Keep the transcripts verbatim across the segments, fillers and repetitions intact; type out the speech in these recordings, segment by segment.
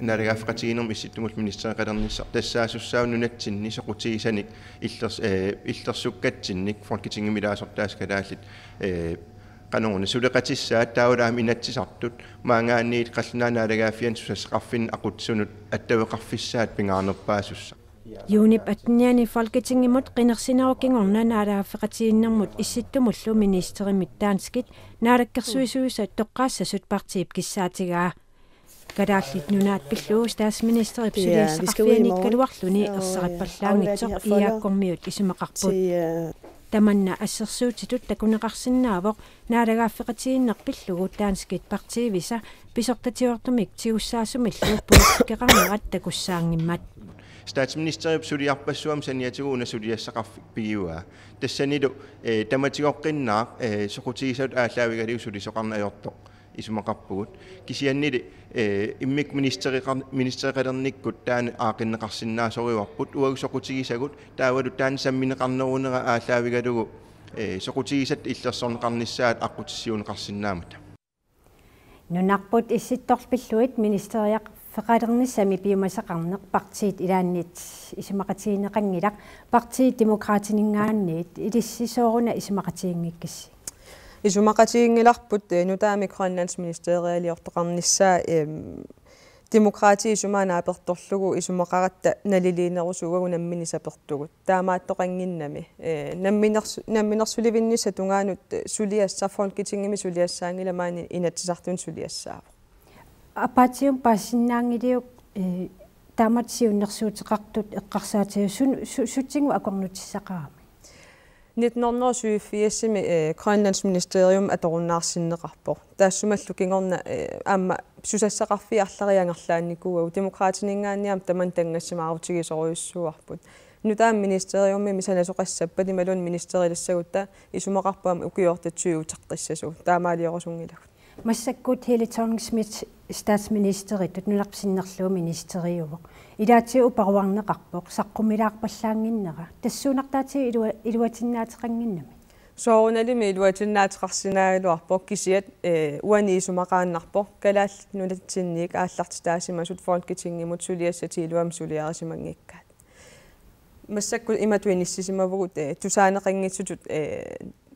Naalagaaffeqatigiinnermi Issittumullu ministereqalernissaq tassaasussaavoq nunatsinni soqutigisanik illers-, eh, illersukkatsinnik Folketingimi ilaasortaasa kalaallit, eh, qanoruna suleqatissaat taavalu aamma Inatsisartut maanngaanniit qallunaat naalagaaffianni susassaqarfinni aqutsisunut attaveqarfissaat pingaarnerpaasussaq. Juunip attenianni Folketingimut qinersinerup kingorna naalagaaffeqatigiinnermut Issittumullu ministerimit danskit naalakkersuisuisa toqqaassasut partiip kissaatigaa. Kalaallit Nunaat pillugu statsministerip suliassaqarfianiikkaluarluni ersarippallaanngitsoq I A K-miut isumaqarput. Tamanna assersuutitut takuneqarsinnaavoq naalagaaffeqatigiinneq pillugu danskit partiivisa pisortatigoortumik tigussaasumillu politikkeqarnerat takussaanngimmat. Statsministerip suliarpassuarmik saniatigut una suliassaqarfik pigivaat. Tassanilu, eh, tamatigoqqinnaaq, eh, soqutigisatut aallaavigalugu sulisoqarneq ajortoq isumaqarpugut. Kisiannili, eh, immikkut ministeriqar-, ministereqalernikkut taanna aaqqinneqarsinnaasorivarput uagut soqutigisagut taavalu taanna sammineqarnerunera aallaavigalugu, eh, soqutigisatta illersorneqarnissaat aqqutissiuunneqarsinnaammata. Nunarput issittorpillugit ministeriarfeqalernissami piumasaqarneq partiit ilaanniit isumaqatigineqanngilaq, partii Demokraatininngaanniit. Ilissi sooruna isumaqatiginngikkissi? Isumaqatiginngilarput, eh, nutaamik Grønlandsministerialiortoqarnissaa, em, Demokraatit isumaat naapertorlugu isumaqaratta naliliinerusugut nammineq sapertugut. Taamaattoqannginnami. Eh, namminersu-, namminersulivinnissap tungaanut, eh, suliassaq Folketingimi suliassaanngilaq, maani Inatsisartuni suliassaavoq. Apaatium paasinnaanngiliuk, eh, taamatut siunnersuuteqartut eqqarsaatigaat sun-, su-, sutigut akornutissaqarami? Nitten hundrede og syvogfirsimi, eh, Grønlandsministerium atorunnaarsinneqarpoq. Taassumalu kingorna, eh, aamma susassaqarfiit arlallit angerlaannikuuagut, Demokraatininngaanniit aamma tamanna tanngassimaarutigisorujussuuarput. Nutaamik ministeriumimi sanasoqassappat imaluunniit ministerilassagutta isumaqarpoq aamma ukiortaat tyve uteqqissasugut, taamaaliorusunngilagut. Massakkut Helle Thorning-Schmidt statsministeritut nunarput sinnerlugu ministeriuvoq. Ilaatigut uparuarneqarpoq saqqumilaarpallaannginnera. Tassuunartaatigut ilua-, iluatinnaateqannginnami? Soorunalimi iluatinnaateqarsinnaagaluarpoq, kisianni, eh, uani isumaqaannarpoq Kalaallit Nunatsinniit aallartitaasimasut Folketingimut suliassatik iluamik suliarisimanngikkaat. Massakkut imatut inissisimavugut, eh, tusaaneqanngitsutut, eh,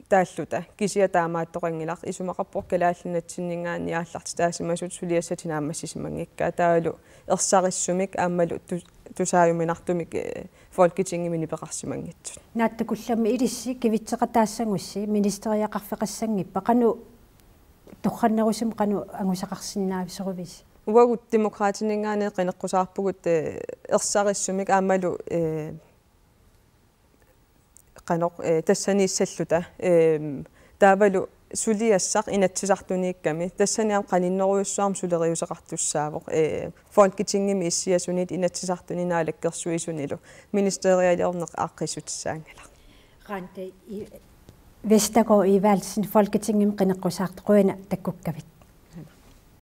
taalluta, kisianni taamaattoqanngilaq, isumaqarpoq Kalaallit Nunatsinninngaanniit aallartitaasimasut suliassatik naammassisimanngikkaat, taavalu ersarissumik aammalu tu-, tusaajuminartumik, eh, Folketingimi nipeqarsimanngitsut. Naatsukullammik ilissi kivitseqataassagussi ministeriaqarfeqassanngippat, qanoq torrannerusumik qanoq angusaqarsinnaavisorivisi? Uagut Demokraatininngaanniit qineqqusaarpugut, eh, ersarissumik aammalu, eh, qanoq, eh, tassaniissalluta. Ehm, taavalu suliassaq Inatsisartuniikkami. Tassani aamma qaninnerujussuarmik suleriuseqartussaavoq. Eh, Folketingimi issiasuniit Inatsisartuni Naalakkersuisunilu ministerialiorneq aaqqissutissaanngilaq. Randi I-, Vestergaard Evaldsen, Folketingimi qineqqusaartoq, qujanaq takkukkavit.